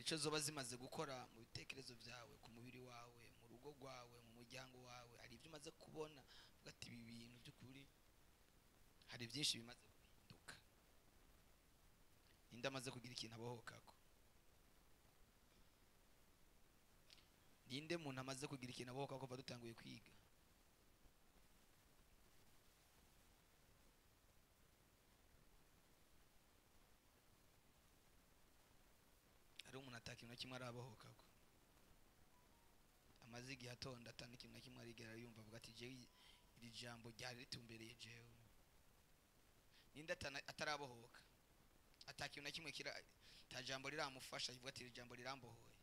Hari icyo zoba zimaze gukora mu bitekerezo byawe, ku mubiri wawe, mu rugo rwawe, mu muryango wawe. Hari ibyo umaze kubona uvuga ati ibi bintu by'ukuri hari byinshi bimaze guhinduka. Ninde amaze kugira ikintu abohokako? Ninde muntu amaze kugira ikintu abohoka kuva dutanguye kwiga? Hari umuntu atakintu na kimwe arabohokako, amaze igihe atonda atana ikintu na kimwe arigera yumva avuga ati jewe iri jambo ryari ritumbereye jewe. Ninde atarabohoka, atakintu na kimwe kira, ta jambo riramufasha avuga ati iri jambo rirambohoye?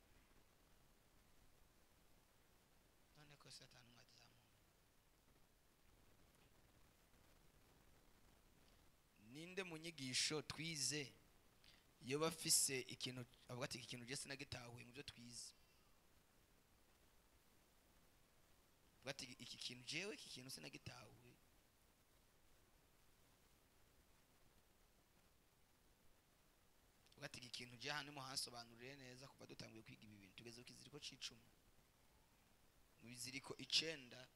None ko Satani umwazamu. Ninde mu nyigisho twize iyo bafise ikintu avuga ati iki kintu je sinagitahuye mu byo twize, avuga ati iki kintu jewe iki kintu sinagitahuye? Avuga ati iki kintu je hano muhansobanurire neza. Kuva dutanguye kwiga ibi bintu tugeze ku kiziriko c'icumi, mu biziriko 9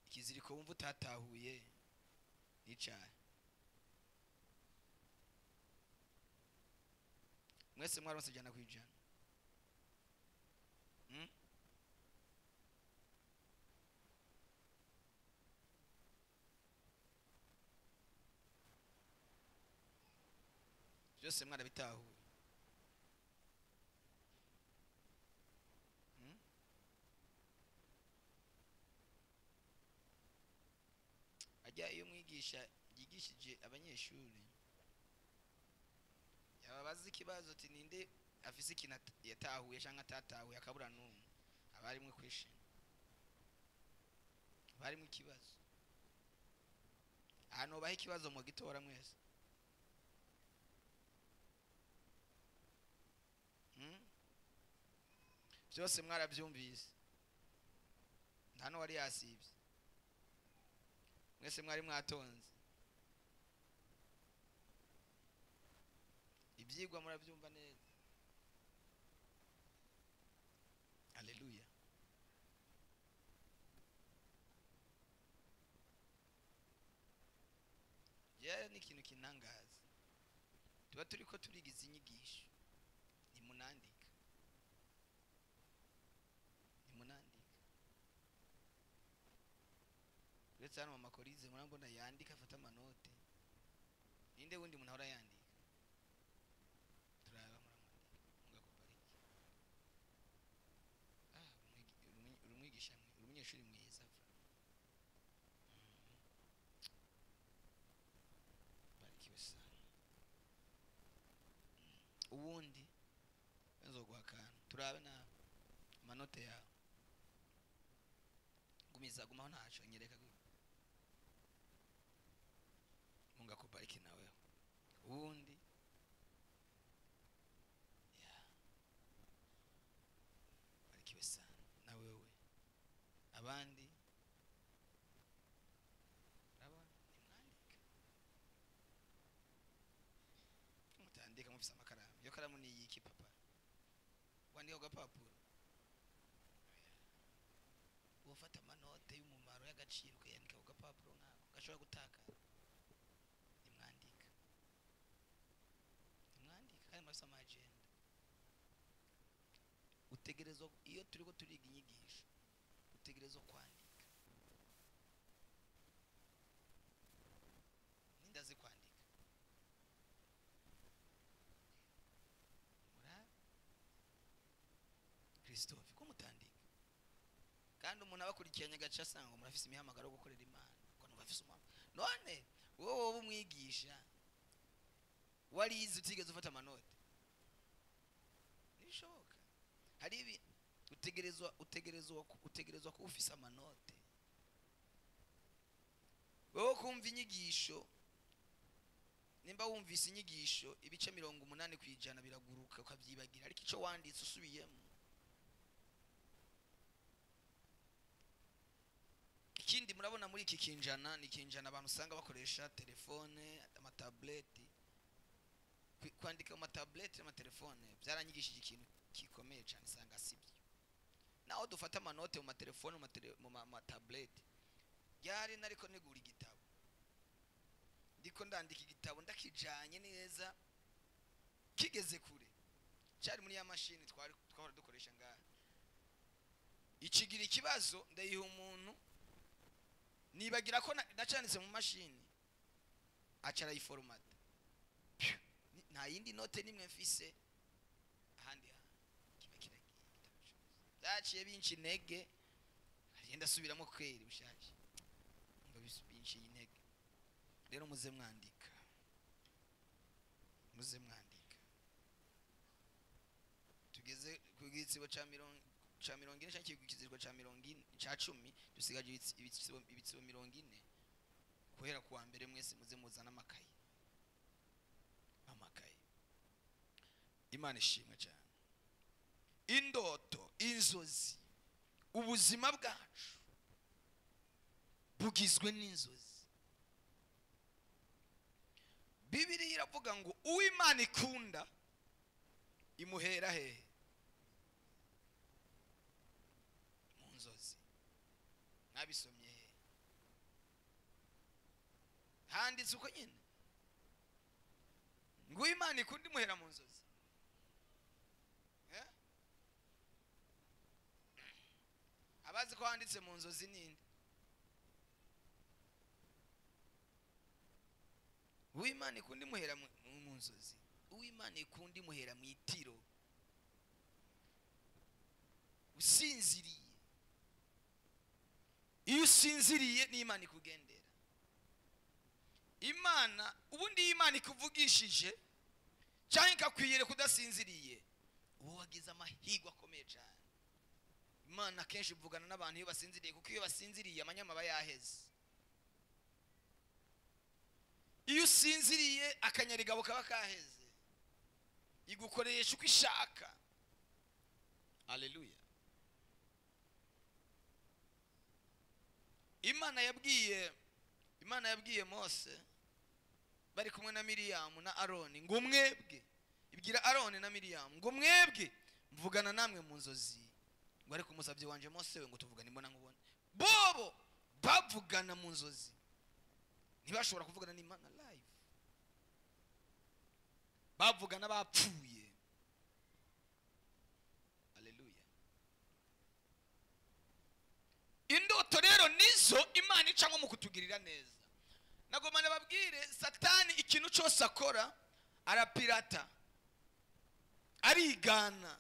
ikiziriko wumva utatahuye n'icahe? Mwese mwaronse 100%. Byose mwarabitahuye. Ajya iyo mwigisha yigishije abanyeshuri yababaza ikibazo ati ninde afise ikintu yatahuye canke atatahuye akabura n'umwe, aba arimwe question, aba arimwe ikibazo. Ahantu baha ikibazo mu gitora mwese. Byose mwarabyumvise, nta n'uwari yasibye, mwese mwari mwatonze, ibyigwa murabyumva neza. Haleluya. Jewe ni ikintu kintangaza, tuba turiko turigiza inyigisho, nimunandika, nimunandika. Uretse hano mama Korize murambona yandika afata amanote, ninde wundi muntu ahora yandika? Turaba muramwandika mugakubariki. Urumwigisha uri umunyeshuri mwiza vra. Barikiwe sana. Uwundi nzoguha akantu turabe na amanote yawe. Gumiza gumaho ntaco nyereka Mungu akubariki na wewe. Uwundi ya barikiwe sana na wewe. Abandi urabona nimwandika, mutandika mufise amakaramu. Iyo karamu ni yiki papa? Wandika ku gapapuro, wofata amanote y'umumaro y'agaciro ukayandika ku gapapuro nkako gashobora gutakara. Nimwandika, nimwandika kandi mufise ama agenda. Utegerezwa iyo turiko turiga inyigisho utegerezwa kwandika. Ninde azi kwandika? Mura Christophe ko mutandika? Kandi umuntu abakurikiranye agaca asanga murafise imihamagaro yo gukorera Imana, ko numva afise umwami. None wowe woba umwigisha warize utigeze ufata amanote, ntibishoboka. Hari ibi utegerezwa kuba ufise amanote. Wowe kumva inyigisho, nimba wumvise inyigisho ibice 80% biraguruka ukavyibagira, ariko ico wanditse usubiyemo. Ikindi murabona muri iki kinjana, ni kinjana abantu usanga bakoresha telefone, amatableti. Kwandika mu matablete n'amatelefone byaranyigishije ikintu gikomeye cyane, sanga sibyo. Naho dufata amanote mu matelefone, mu matablete, ryari nariko ntegura igitabo, ndiko ndandika igitabo ndakijanye neza kigeze kure, cyari muri ya mashini twari twahora dukoresha ngaha. Ikigira ikibazo ndayiha umuntu, nibagira ko nacanditse mu mashini, aca arayiforomata. Nta yindi note nimwe mfise ahandi hantu, kiba kiragiye igitabo cyose. Byaciye binca intege, agenda asubiramo kweri bushaje, ngo binciye intege. Rero muze mwandika, muze mwandika. Tugeze ku gitsibo ca mirongo ca 40 cyangwa ikiziriko ca 40 ca 10, dusigaje ibitsibo 40. Guhera kuwa mbere mwese muze muzana amakaye, amakaye. Imana ishimwe cyane. Indoto, inzozi, ubuzima bwacu bugizwe n'inzozi. Bibiliya iravuga ngo uw'Imana ikunda imuhera hehe? Mu nzozi. Mwabisomye he? Handitse uko nyine ngo uw'Imana ikunda imuhera mu nzozi. Abazi ko handitse mu nzozi ninde? Uw'Imana ikunda imuhera mu nzozi. Uw'Imana ikunda imuhera mu itiro. Usinziriye. Iyo usinziriye ni Imana ikugendera. Imana ubundi iyo Imana ikuvugishije cyangwa ikakwiyereka kudasinziriye, uba wagize amahirwe akomeye cyane. Imana kenshi ivugana n'abantu iyo basinziriye, kuko iyo basinziriye amanyama aba yaheze. Iyo usinziriye akanyarigabo kaba kaheze, igukoresha uko ishaka. Haleluya. Imana yabwiye Mose bari kumwe na Miriyamu na Aroni ngo mwebwe, ibwira Aroni na Miriyamu ngo mwebwe mvugana namwe mu nzozi, ngo ariko umusabyi wanje Mose we ngo tuvugane imbona nkubone. Bobo bavugana mu nzozi, ntibashobora kuvugana n'Imana live, bavugana bapfuye. Haleluya. Indoto rero nizo Imana icamo mu kutugirira neza. Nagomana babwire, Satani ikintu cyose akora arapirata, arigana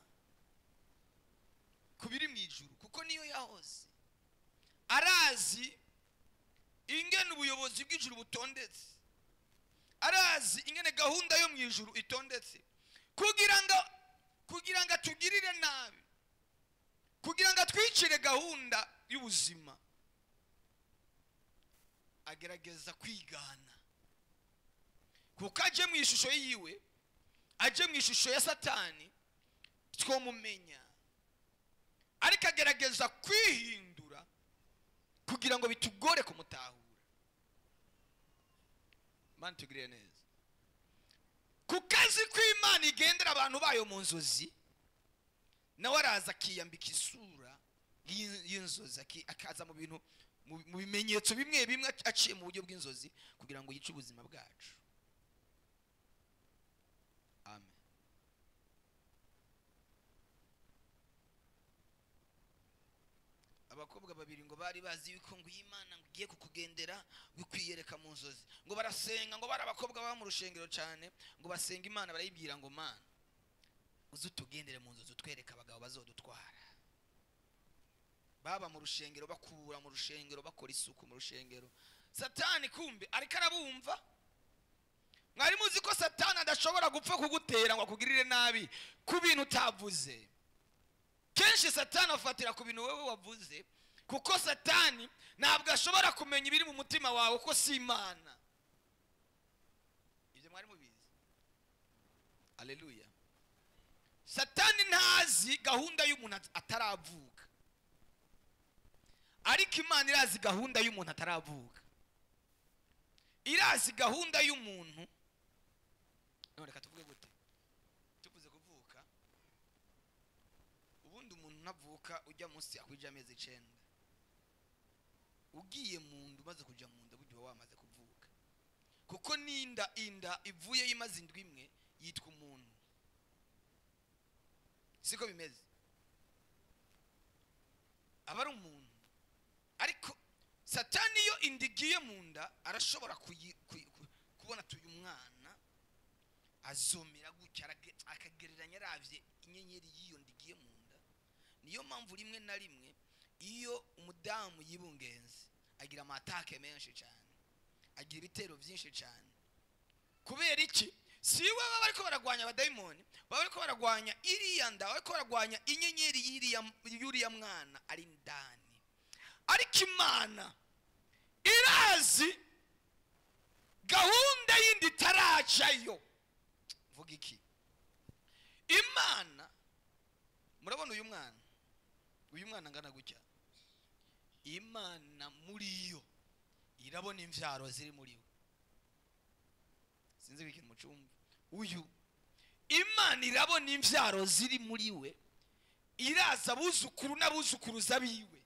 kubiri mu ijuru, kuko niyo yahoze. Arazi ingene ubuyobozi bw'ijuru butondetse, arazi ingene gahunda yo mu ijuru itondetse, kugira ngo atugirire nabi, kugira ngo atwicire gahunda y'ubuzima. Agerageza kwigana, kuko aje mu ishusho yiwe, aje mu ishusho ya Satani twomumenya, ariko agerageza kwihindura kugira ngo bitugore kumutahura. Imana itugirire neza. Ku kazi kw'Imana igendera abantu bayo mu nzozi, nawe araza akiyambika isura y'inzozi, akaza mu bintu, mu bimenyetso bimwe bimwe aciye mu buryo bw'inzozi kugira ngo yice ubuzima bwacu. Amen. Abakobwa babiri ngo bari bazi yuko ngo Imana ngo igiye kukugendera ngo kwiyereka mu nzozi, ngo barasenga, ngo bari abakobwa baba mu rushengero cyane, ngo basenga Imana barayibwira ngo Mana uze utugendere mu nzozi utwereke abagabo bazodutwara. Baba mu rushengero, bakubura mu rushengero, bakora isuku mu rushengero. Satani kumbe ariko arabumva. Mwari muzi ko Satani adashobora gupfa kugutera ngo akugirire nabi ku bintu utavuze. Kenshi Satani afatira ku bintu wewe wavuze, kuko Satani ntabwo ashobora kumenya ibiri mu mutima wawe, kuko si Imana. Ibyo mwari mubizi? Haleluya. Satani ntazi gahunda y'umuntu ataravuka, ariko Imana irazi gahunda y'umuntu ataravuka. Irazi gahunda y'umuntu. None reka tuvuge gute? Ubundi umuntu ntavuka ujya munsi akwije amezi 9. Ugiye mu nda, umaze kuja mu nda, burya uba wamaze kuvuka. Kuko ninda inda ivuye imaze indwi imwe yitwa umuntu. Siko bimeze? Aba ari umuntu. Ariko Satani iyo inda igiye mu nda arashobora kubona tuyu mwana azomera gutya, akagereranya aravye inyenyeri y'iyo nda igiye mu nda. Niyo mpamvu rimwe na rimwe iyo umudamu yibungenze agira amatake menshi cyane, agira ibitero byinshi cyane. Kubera iki? Si we baba bariko baragwanya abadayimoni, baba bariko baragwanya iriya nda, baba bariko baragwanya inyenyeri y'uriya mwana ari ndani. Ariko Imana irazi gahunda yindi itarajayo. Vuga iki? Imana, murabona uyu mwana, uyu mwana angana gutya, Imana muri yo irabona imvyaro ziri muri we. Sinzi ikintu mucumva. Uyu Imana irabona imvyaro ziri muri we, iraza abuzukuru n'abuzukuruza biwe.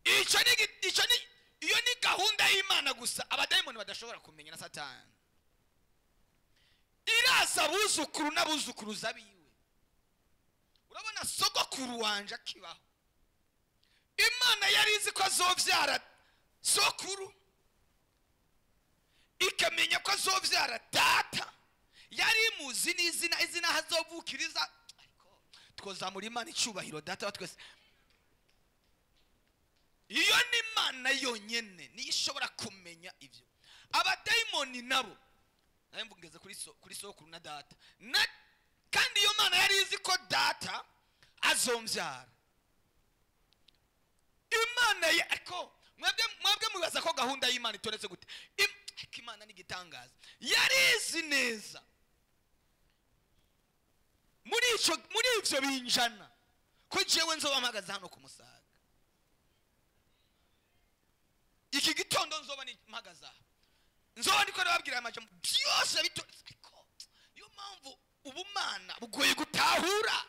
Icyo ni, icyo ni, iyo ni gahunda y'Imana gusa abadayimoni badashobora kumenya na Satani. Iraza abuzukuru n'abuzukuruza biwe. Urabona sogokuru wanje akibaho, Imana yari izi ko azovyara sokuru, ikamenya ko azovyara data, yari imuzi n'izina, izina hazovukiriza. Ariko twozamura Imana icyubahiro data wa twese. Iyo ni Imana yonyene niyo ishobora kumenya ivyo. Abadayimoni nabo nayo mvugeze kuri sokuru na data na, kandi iyo Mana yari izi ko data azomvyara. Imana ye, ariko mwebwe mwibaza ko gahunda y'Imana itoretse gute? Ariko Imana ni igitangaza, yari izi neza muri ivyo binjana ko jewe nzoba mpagaze hano ku Musaga. Iki gitondo nzoba mpagaze aha, nzoba ndiko ndababwira amajambo byose bitoretse. Ariko niyo mpamvu ubumana bugoye gutahura.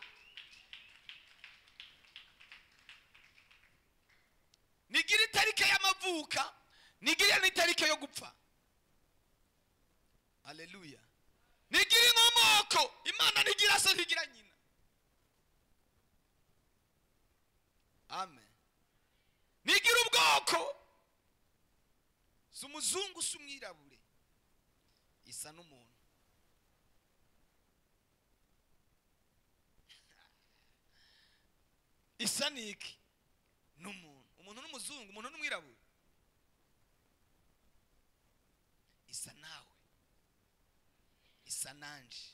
Nigira itarike y'amavuka, nigira n'itarike yo gupfa. Haleluya. Nigira inkomoko, Imana nigira se ntigira nyina. Amen. Nigira ubwoko, si umuzungu si umwirabure, isa n'umuntu. Isa niki? N'umuntu. Umuntu n'umuzungu, umuntu n'umwirabure, isa nawe, isa nanje.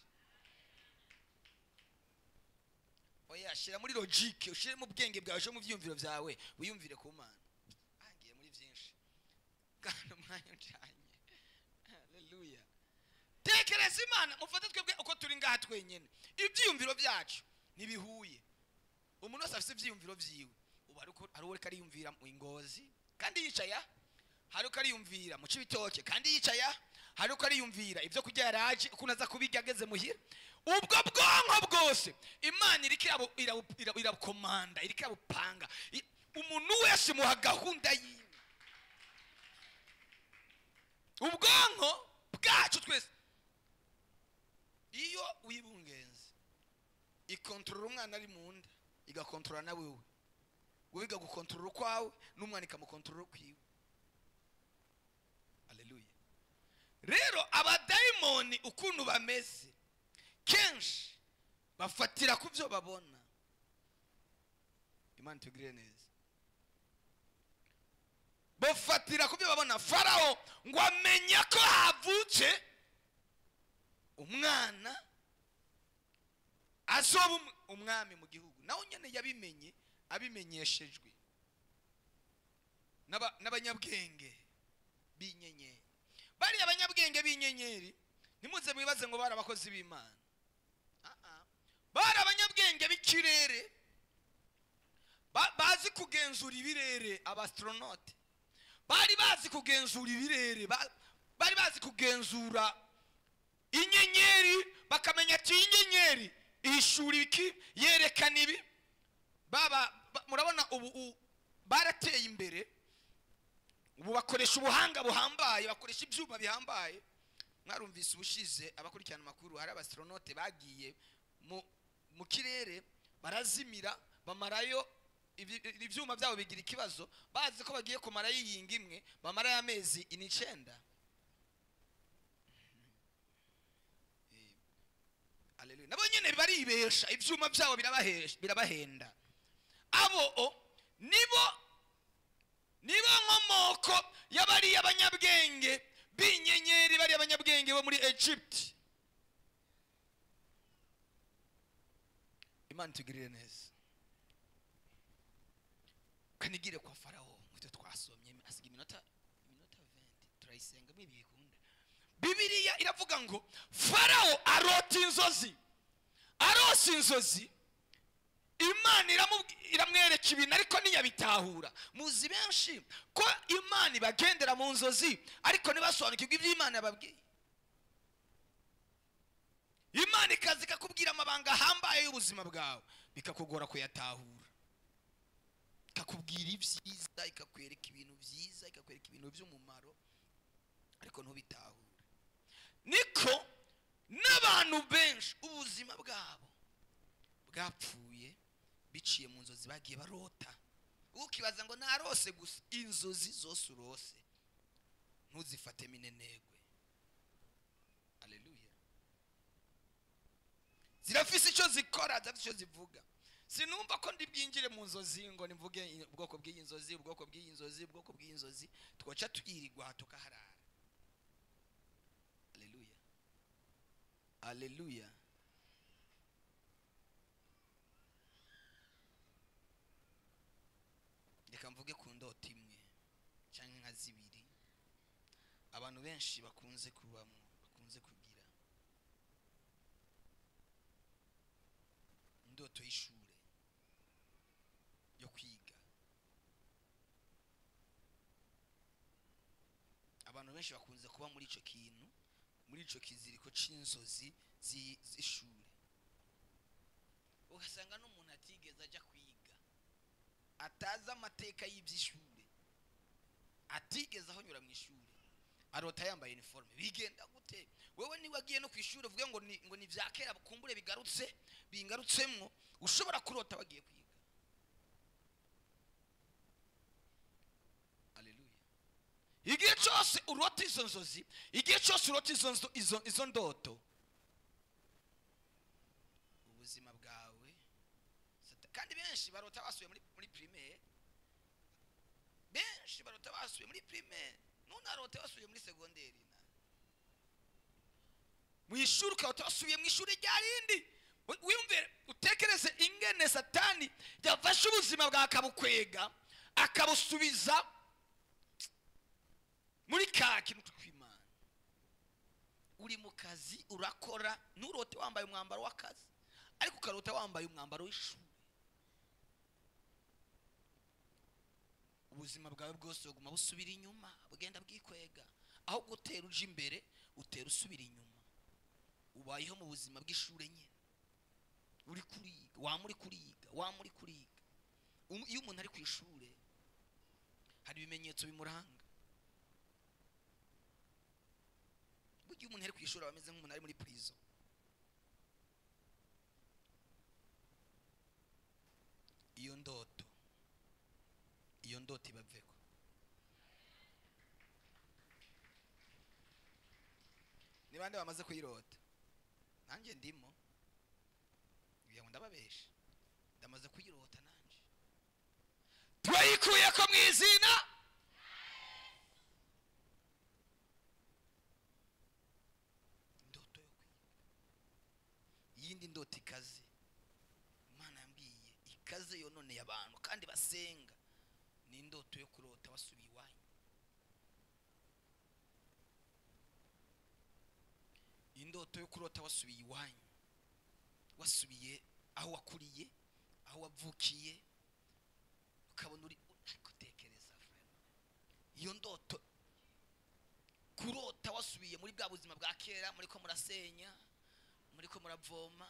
Oya, shira muri logique, ushire mu bwenge bwawe, ushire mu vyiyumviro vyawe, wiyumvire ku Mana. Angiye muri vyinshi kandi umwanya ucanye. Haleluya. Tekereza Imana, mufate twebwe uko turi ngaha twenyene, ivyiyumviro vyacu ntibihuye. Umuntu wese afise ivyiyumviro vyiwe. Ubu hari uwo ariko ariyumvira mu Ngozi kandi yicaya, hari uko ariyumvira mu Cibitoke kandi yicaya, hari uko ariyumvira ibyo kurya yaraje ukuntu aza kubirya ageze muhira. Ubwo bwonko bwose Imana iriko irabukomanda, iriko irabupanga. Umuntu wese muha gahunda yiwe. Ubwonko bwacu twese iyo wibungenze ikontorora umwana ari mu nda, igakontorora na wewe, wiga gukontorora ukwawe n'umwana ikamukontorora ukwiwe. Haleluya. Rero abadayimoni ukuntu bameze kenshi bafatira ku byo babona. Imana itugirire neza. Bafatira ku byo babona. Farao ngo amenya ko havutse umwana azoba umwami mu gihugu, nawe nyene yabimenye abimenyeshejwe n'abanyabwenge b'inyenyeri. Bari abanyabwenge b'inyenyeri, ntimuze mwibaze ngo bari abakozi b'Imana. Bari abanyabwenge b'ikirere, bazi kugenzura ibirere, abastronaute bari bazi kugenzura ibirere, bari bazi kugenzura inyenyeri, bakamenya ati inyenyeri Ihishura iki, yerekana ibi. Baba murabona ubu barateye imbere, ubu bakoresha ubuhanga buhambaye, bakoresha ibyuma bihambaye. Mwarumvise ubushize abakurikirana amakuru, hari abastronaute bagiye mu kirere barazimira, bamarayo ibyuma byabo bigira ikibazo, bazi ko bagiye kumarayo iyinga imwe, bamarayo amezi 9. Haleluya. Nabo nyene baribesha, ibyuma byabo birabahenda. Abo nibo nkomoko y'abari abanyabwenge b'inyenyeri, bari abanyabwenge bo muri Egypt. Imana tugirire neza. Kanigire kwa Farao mutwe twasomye, asiga iminota 20 turayisenga mwibikunda. Bibiliya iravuga ngo Farao arota inzozi, arose inzozi, Imana iramwereka ibintu ariko ntiyabitahura. Muzi benshi ko Imana ibagendera mu nzozi ariko ntibasobanukirwe ibyo Imana yababwiye. Imana ikaza ikakubwira amabanga ahambaye y'ubuzima bwawe, bikakugora kuyatahura. Ikakubwira ibyiza, ikakwereka ibintu byiza, ikakwereka ibintu by'umumaro, ariko ntubitahure. Niko n'abantu benshi ubuzima bwabo bwapfuye biciye mu nzozi bagiye barota. Ukibaza ngo narose gusa, inzozi zose urose ntuzifate minenegwe. Haleluya. Zirafise icyo zikora, zirafise icyo zivuga. Sinumva ko ndi bwinjire mu nzozi ngo nimvuge ubwoko bw'iyi nzozi, ubwoko bw'iyi nzozi, ubwoko bw'iyi nzozi, twoca twirirwa tukaharara. Haleluya. Haleluya. Reka mvuge ku ndoto imwe canke nka zibiri abantu benshi bakunze kubamwo, bakunze kugira. Indoto y'ishure yo kwiga. Abantu benshi bakunze kuba muri ico kintu, muri ico kiziriko c'inzozi z'ishure. Ugasanga n'umuntu atigeze aja kwiga, atazi amateka y'iby'ishure, atigeze ahonyura mu ishure, arota yambaye uniforme. Bigenda gute? Wewe ni wagiye no kwishuri uvuge ngo ni ngo ni vya kera kumbure bigarutse, bingarutsemwo, ushobora kurota wagiye kwiga. Haleluya. Igihe cyose urota izo nzozi, igihe cyose urota izo ndoto, ubuzima bwawe. Kandi benshi barota basubiye muri primaire, benshi barota basubiye muri primaire, nunarota basubiye muri secondaire, mu ishuri ukaba wasubiye mu ishuri rya rindi. Wiyumvire, utekereze ingene Satani yafashe ubuzima bwawe akabukwega, akabusubiza muri ka kintu kw'Imana. Uri mu kazi urakora, nturote wambaye umwambaro w'akazi, ariko ukarota wambaye umwambaro w'ishuri. Ubuzima bwawe bwose buguma busubira inyuma, bugenda bwikwega. Aho gutera uje imbere, utera usubira inyuma. Ubayeho mu buzima bw'ishure nyene. Uri kuriga, wamuri kuriga, wamuri kuriga. Iyo umuntu ari kw'ishure hari ibimenyetso bimuranga. Burya umuntu ari kw'ishure aba ameze nk'umuntu ari muri prison. Iyo ndoto, iyo ndoto ibaveko. Ni bande bamaze kuyirota? Nanjye ndimo. Ngira ngo ndababesha. Ndamaze kuyirota nanje. Turayikuye ko mwizina. Ndoto yo kwiga. Yindi ndoto ikaze. Imana yambwiye ikaze yononeye abantu kandi basenga. Ni indoto yo kurota wasubiye iwanyu. Indoto yo kurota wasubiye iwanyu, wasubiye aho wakuriye, aho wavukiye, ukabona uri ariko tekereza frère. Iyo ndoto kurota wasubiye muri bwa buzima bwa kera, muri ko murasenya, muri ko muravoma,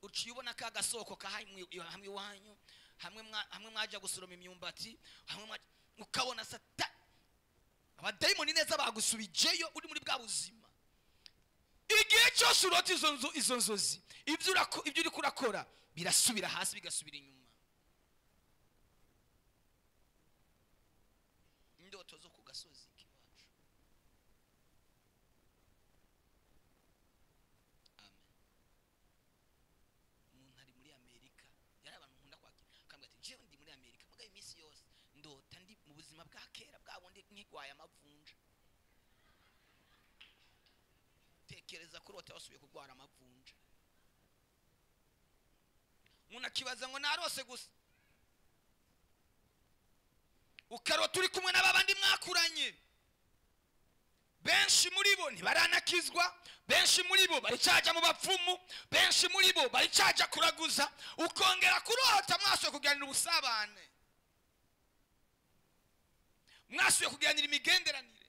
Uciye ubona ka gasoko kahamwe hamwe iwanyu, hamwe mwaja gusoroma imyumbati, hamwe ukabona Satani abadayimoni neza bagusubijeyo uri muri bwa buzima. Igihe cyose urota izo nzozi, ibyo uri kurakora birasubira hasi, bigasubira inyuma. Indoto zo ku gasozi kiwacu. Amen. Umuntu ari muri Amerika, yari abantu nkunda kwakira, akambwira ati jewe ndi muri Amerika, muga iminsi yose ndota ndi mu buzima bwa kera bwa bundi nkigwaye amavunja. Tekereza kurota wasubiye kugwara amavunja. Umuntu akibaza ngo narose gusa. Ukarota uri kumwe n'abandi mwakuranye, benshi muri bo ntibaranakizwa, benshi muri bo baricaja mu bapfumu, benshi muri bo baricaja kuraguza. Ukongera kurota mwasubiye kuganira ubusabane, mwasubiye kuganira imigenderanire.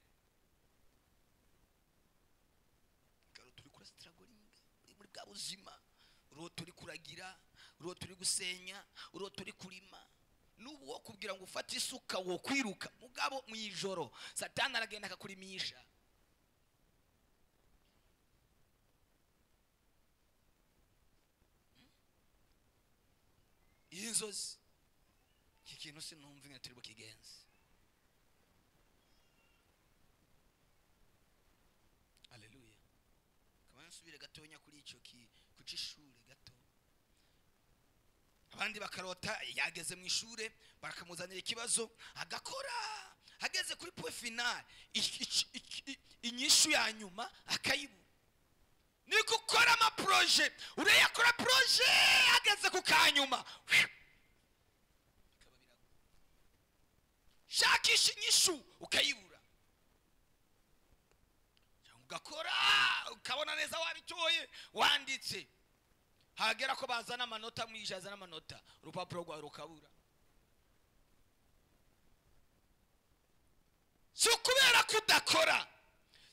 Ukarota uri kura struggling, uri muri bwa buzima, urota uri kuragira, urota uri gusenya, urota uri kurima. Nubu wo kubwira ngo ufate isuka wo kwiruka, mugabo mu ijoro Satani aragenda akakurimisha. Inzozi iki kintu sinumva ingene turi bukigenze. Haleluya. Kama nsubire gatonya kuri ico kucishure gato. Abandi bakarota yageze mu ishure bakamuzanira ikibazo agakora, ageze kuri point final inyishu ya nyuma akayibura. Niko ukora ama projet, urayakora projet ageze ku kanyuma bikaba birago. Shakisha inyishu ukayibura, ugakora ukabona neza wabitoye wanditse, hagera ko bazana amanota mwijaza n'amanota, urupapuro rwawe rukabura. Si kubera kudakora,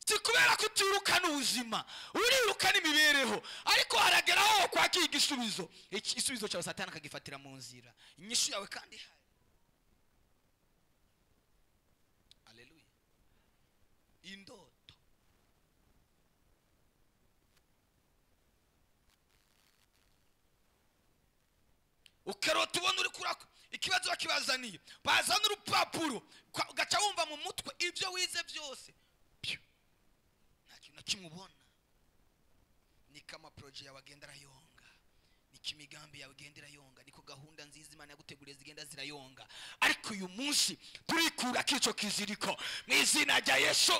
si kubera kutirukana ubuzima, urirukana imibereho, ariko haragera aho kwakira igisubizo. Igisubizo cyawe Satani akagifatira mu nzira, inyishu yawe kandi ihari. Haleluya. Indoto ukarota ubona uri kurako ikibazo bakibazaniye, bazana urupapuro ugaca wumva mu mutwe ibyo wize byose, nta kintu na kimwe ubona. Niko ama projet yawe agenda arayonga, niko imigambi yawe igenda irayonga, niko gahunda nziza Imana yaguteguriye zigenda zirayonga. Ariko uyu munsi turikura kico kiziriko mu izina rya Yesu.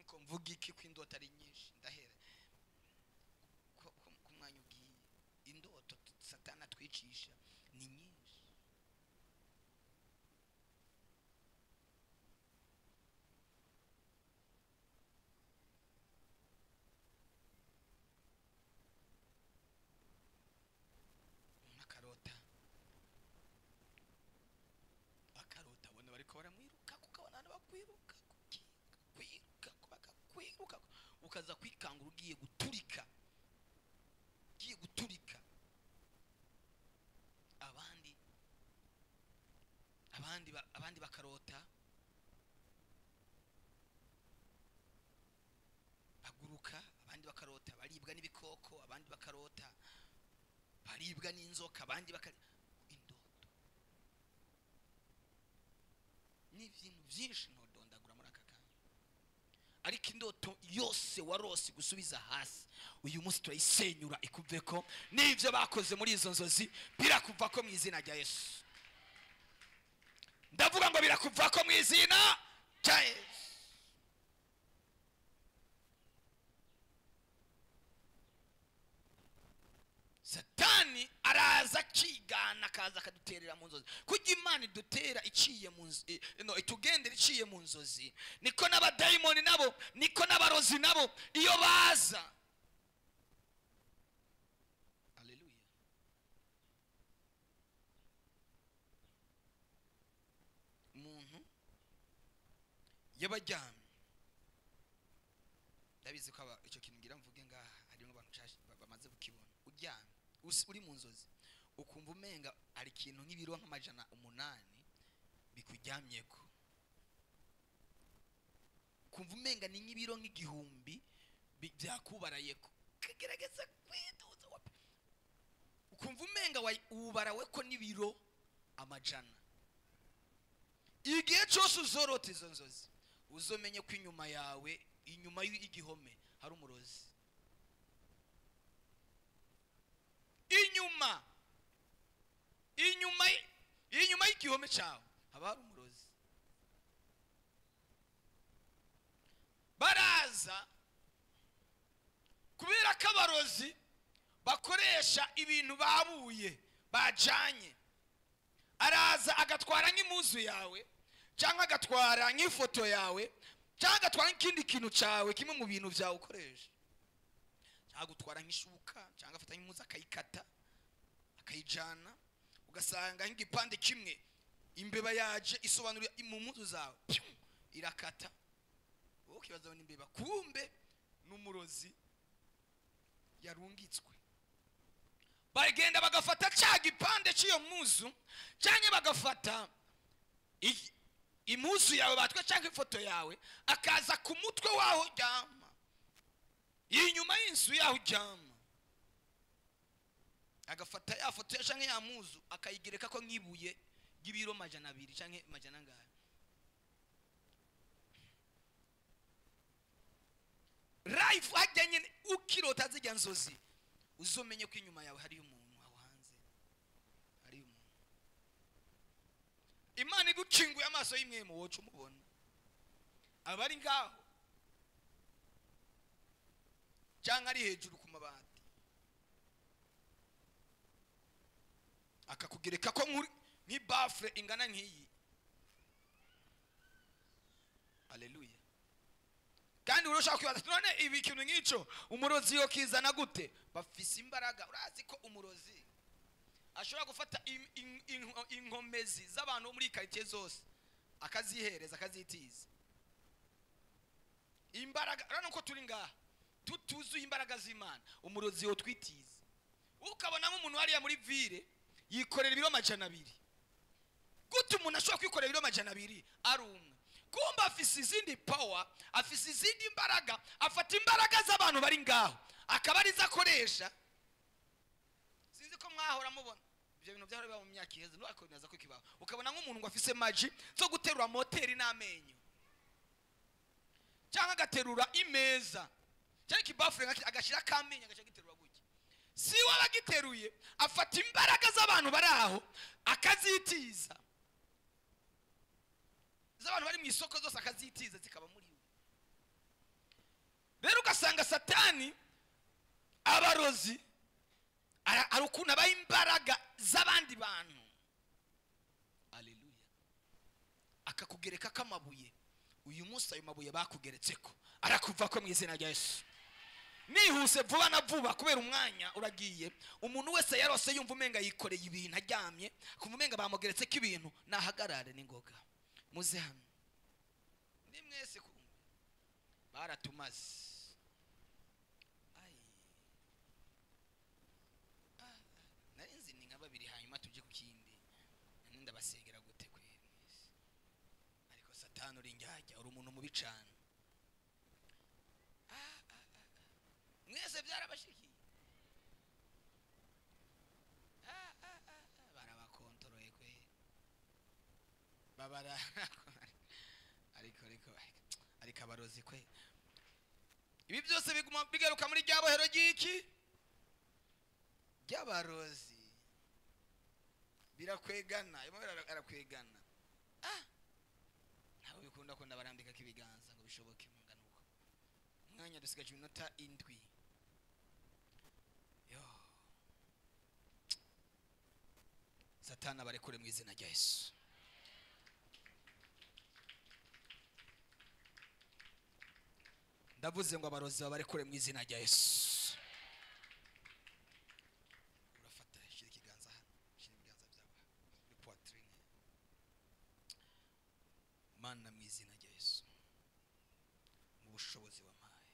Nko mvuga iki ko indoto ari nyinshi, ndahera ku mwanya ugiye. Indoto Satani atwicisha ni nyinshi. Umuntu akarota abona bariko baramwiruka, ukabona abantu bakwiruka, kwiruka bakakwiruka, ukaza kwikangura ugiye guturika, ugiye guturika. Abandi bakarota baguruka, abandi bakarota baribwa n'ibikoko, abandi bakarota baribwa n'inzoka, abandi indoto ni ibintu byinshi ntodondagura muri aka kanya. Ariko indoto yose warose gusubiza hasi, uyu munsi turayisenyura ikuveko. N'ibyo bakoze muri izo nzozi birakuvako mu izina rya Yesu. Ndavuga ngo birakuvako mu izina rya Yesu. Satani araza akigana, akaza akaduterera mu nzozi. Kujya Imana idutera iciye mu nzozi, no itugendera iciye mu nzozi, niko n'abadayimoni nabo, niko n'abarozi nabo iyo baza. Haleluya. Umuntu yabajyamye, Ndabizi ko icyo kintu ngira mvuge ngaha harimo abantu bamaze kukibona. Uryamye uri mu nzozi ukumva umenga ari ikintu nk'ibiro nka 800 bikuryamyeko, kumva umenga ni nk'ibiro nk'igihumbi byakubarayeko, kagerageza kwiduza, ukumva umenga ubarawe ko n'ibiro 100. Igihe cyose uzorota izo nzozi, uzomenye ko inyuma yawe, inyuma y'igihome, hari umurozi. Inyuma y'igihome cyawe haba hari umurozi. Baraza kubera ko abarozi bakoresha ibintu babuye bajanye. Araza agatwara nk'impuzu yawe, cyangwa agatwara nk'ifoto yawe, cyangwa agatwara nk'ikindi kintu cyawe, kimwe mu bintu byawe ukoresha, cyangwa gutwara nk'ishuka, cyangwa afata nk'impuzu akayikata akayijana, ugasanga nk'igipande kimwe imbeba yaje isobanura mu mpuzu zawe, irakata, wowe ukibaza n'imbeba, kumbe n'umurozi yarungitswe. Bagenda bagafata cya gipande cy'iyo mpuzu, cyangwa bagafata impuzu yawe batwe cyangwa ifoto yawe, akaza ku mutwe waho uryama, inyuma y'inzu yaho uryama, agafata ya foto cyangwa ya mpuzu akayigereka ko nk'ibuye ry'ibiro 200 cyangwa 400 angahe. Life hajyanye ukirota zijya nzozi, uzomenye ko inyuma yawe hari umuntu aho hanze, hari umuntu. Imana igukinguye amaso y'imwe mu wocu umubona abari ngaho cyangwa ari hejuru ku mabati, akakugereka ko nk'ibafure ingana nk'iyi. Haleluya. Kandi urashaka kwibaza none ibi kintu nk'ico umurozi yo kizana gute? Bafise imbaraga. Urazi ko umurozi ashobora gufata inkomezi z'abantu muri quartier zose akazihereza, akazitiza imbaraga. Urabona ko turi ngaha tutuzuye imbaraga z'Imana, umurozi yo twitiza. Ukabona nk'umuntu hariya muri ville yikorera ibiro 200. Gute umuntu ashobora kwikorera ibiro 200 ari umwe? Kumba afise izindi power, afise izindi imbaraga, afata imbaraga z'abantu bari ngaho akaba arizo akoresha. Sinzi ko mwahora mubona ibyo bintu byahora biba mu myaka iheze, ntuakomeza ko kibaho. Ukabona nk'umuntu ngo afise maji zo guterura moteri n'amenyo, cyangwa agaterura imeza, cyangwa ikibafure agashira kamenyo agaca giterura gutya. Si we abagiteruye, afata imbaraga z'abantu bari aho akazitiza, z'abantu bari mu isoko zose akazitiza zikaba muri we. Rero ugasanga Satani abarozi ari ukuntu abaha imbaraga z'abandi bantu. Haleluya. Akakugereka kamabuye. Uyu munsi ayo mabuye bakugeretseko arakuva ko mu izina rya Yesu. Nihuse vuba na vuba kubera umwanya uragiye. Umuntu wese yarose yumva umenga yikoreye ibintu aryamye, kumva umenga bamugeretseko ibintu, nahagarare n'ingoga. Muze hano ni mwese kumbe baratumaze. Ai, nari ni nka babiri, hanyuma tuje ku kindi. Nari ndabasengera gute kweri mwese? Ariko Satani uri njyajya, uri umuntu mubi cyane. Mwese byarabashikiye. Barabakontoroye kweri, babara ariko abarozi kwe. Ibi byose biguma bigaruka muri rya bohero ry'iki ry'abarozi, birakwegana, arakwegana. Ntabwo bikunda ko ndabarambika ibiganza ngo bishoboke mungana uko. Umwanya dusigaje iminota 7. Yo, Satani abarekure mu izina rya Yesu. Ndavuze ngo abarozi babarekure mu izina rya Yesu. Urafata, shira ikiganza hano, shira ibiganza byawe kuri poitrine. Mana, mu izina rya Yesu, mu bushobozi wampaye,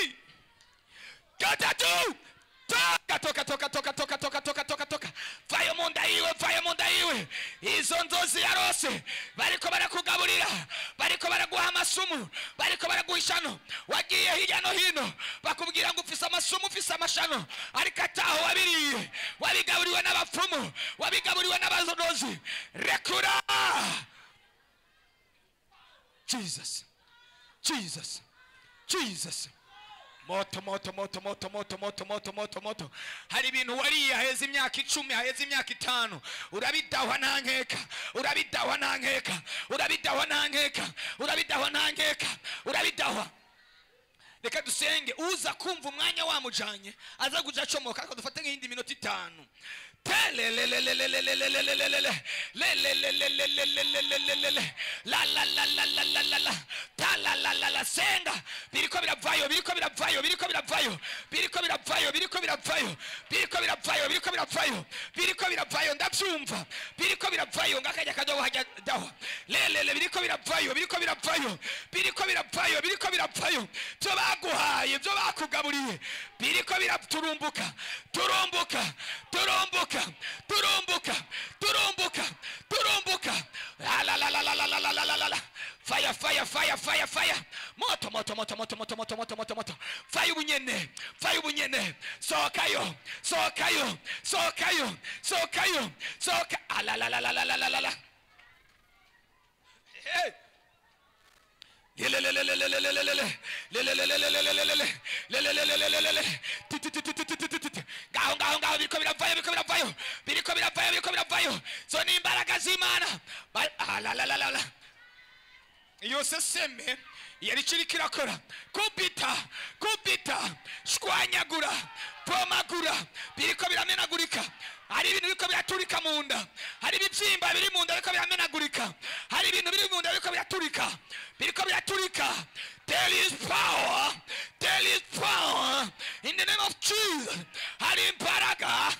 Batatu. Toka toka toka toka toka toka toka toka toka. Vayo munda iwe, vayo munda iwe. Izo nzozi yarose bariko barakugaburira, bariko baraguha amasumu, bariko baraguha ishano. Wagiye hirya no hino bakubwira ngo ufise amasumu, ufise amashano, ariko ataho wabiriye, wabigaburiwe n'abapfumu, wabigaburiwe n'abazozi. Rekura. Jesus, Jesus, Jesus. Moto moto moto moto moto moto moto moto moto. Hari ibintu wariye haheze imyaka 10, haheze imyaka 5, urabidahwa nta nkeka, urabidahwa nta nkeka, urabidahwa nta nkeka, urabidahwa nta nkeka, urabidahwa. Reka dusenge. Uza kumva umwanya wamujanye aza kuja acomoka, ariko dufate nk'iyindi minota 5. Telelelelelelelelelelele lelelelelelelelelele la la la la la la la la ta la la la la. Senga. Biriko biravayo, biriko biravayo, biriko biravayo, biriko biravayo, biriko biravayo, biriko biravayo, biriko biravayo, biriko biravayo. Ndabyumva biriko biravayo ngakajya kadobo hajya dawa lelele. Biriko biravayo, biriko biravayo, biriko biravayo, biriko biravayo. Byo baguhaye, byo bakugaburiye, biriko biraturumbuka, turumbuka, turumbuka, turumbuka, turumbuka, turumbuka. La la la la la la la la la la. Fire, fire, fire, fire, fire. Moto, moto, moto, moto, moto, moto, moto, moto, moto. Fire ubunyene, fire ubunyene. Sokayo, sokayo, sokayo, sokayo, soka. La la la la la la la la. Hey. Ngaho ngaho ngaho biriko biravayo, biriko biravayo, biriko biravayo, biriko biravayo. Zo ni imbaraga z'Imana. La la la la la. Iyo seseme yari kiriko irakora. Kubita, kubita, shwanyagura, pomagura, biriko biramenagurika. Hari ibintu biriko biraturika mu nda, hari ibibyimba biri mu nda biriko biramenagurika, hari ibintu biri mu nda biriko biraturika, biriko biraturika. There is power, there is power in the name of Jesus. Hari imbaraga.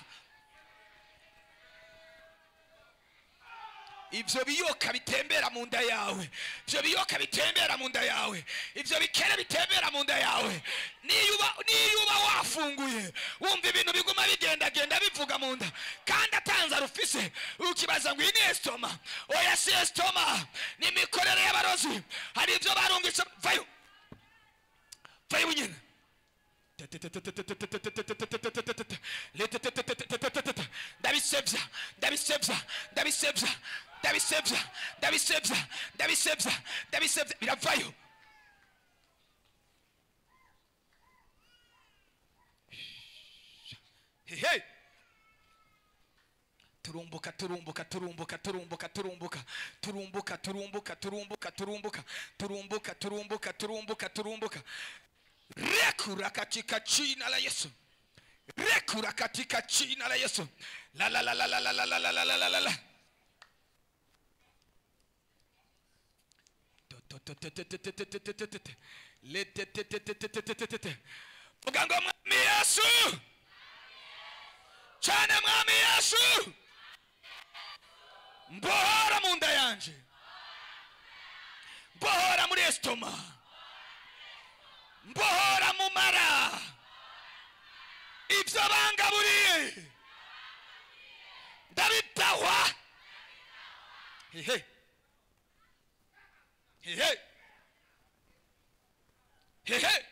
Ibyo biyoka bitembera mu nda yawe, ibyo biyoka bitembera mu nda yawe, ibyo bikere bitembera mu nda yawe. Niyo uba wafunguye wumva ibintu biguma bigendagenda bivuga mu nda, kandi atanza rufise, ukibaza ngo iyi ni estoma. Oya, si estoma, ni imikorere y'abarozi. Hari ibyo barungitse. Vayo, vayo nyine. Ndabisebya, ndabisebya, ndabisebya, ndabisebya, ndabisebya, ndabisebya, ndabisebya. Biravayo. Hey. Turumbuka, turumbuka, turumbuka, turumbuka, turumbuka, turumbuka, turumbuka, turumbuka, turumbuka, turumbuka, turumbuka, turumbuka, turumbuka. Rekura katika jina la Yesu. Rekura katika jina la Yesu. La la la la la la la la la la la la. Vuga ngo Mwami Yesu. Cyane Mwami Yesu. Mbohora mu nda yanje. Mbohora muri estoma. Mbohora mu mara. Ibyo bangaburiye ndabitahwa. Hehe hehe hehe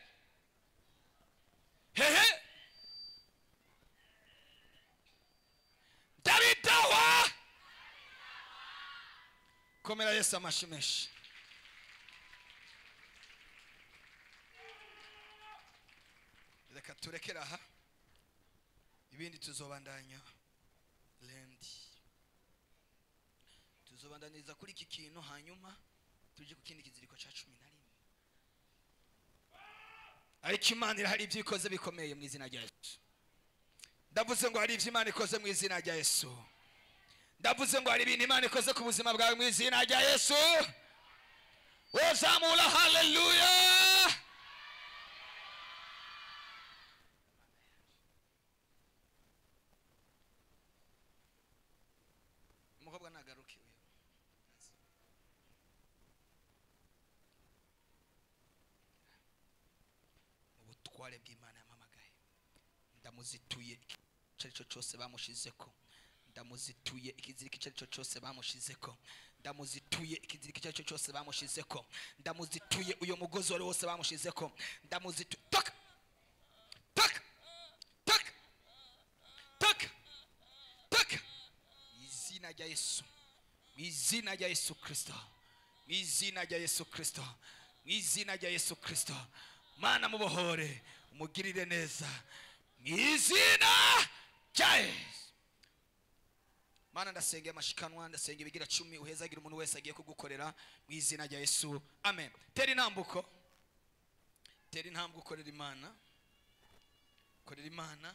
hehe. Ndabitahwa. Komera Yesu amashi menshi. Reka turekere aha, ibindi tuzobandanya lendi, tuzobandaniza kuri iki kintu, hanyuma tuje ku kindi kiziriko ca 11. Ariko Imana irahari, ibyo ikoze bikomeye mu izina rya Yesu. Ndavuze ngo hari ibyo Imana ikoze mu izina rya Yesu. Ndavuze ngo hari ibintu Imana ikoze ku buzima bwawe mu izina rya Yesu. Wozamura haleluya. Umukobwa nagaruke uyu. Ubutware bw'Imana yampamagaye. Ndamuzituye icyo ari cyo cyose bamushizeko. Ndamuzituye ikiziriko icyo ari cyo cyose bamushizeko. Ndamuzituye ikiziriko icyo ari cyo cyose bamushizeko. Ndamuzituye uyo mugozi wari wose bamushizeko. Ndamuzituye. Toka! Toka! Toka! Toka! Toka! Izina rya Yesu. Izina rya Yesu Kristo. Izina rya Yesu Kristo. Izina rya Yesu Kristo. Mana mubohore, umugirire neza. Izina rya Yesu. Mana ndasenga amashikanwa, ndasenga ibigira 10, uhezagira umuntu wese agiye kugukorera mu izina rya Yesu. Amen. Tera intambuko. Tera intambwe ukorera Imana. Korera Imana.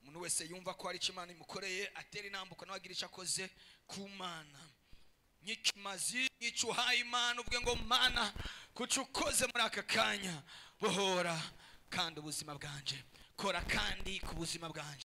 Umuntu wese yumva ko hari icyo Imana imukoreye, atera intambuko nawe agira icyo akoze ku Mana. Nyikimazi nyicuhaye Imana, uvuge ngo Mana kuki ukoze muri aka kanya, bohora kandi ubuzima bwanje, kora kandi ku buzima bwanje.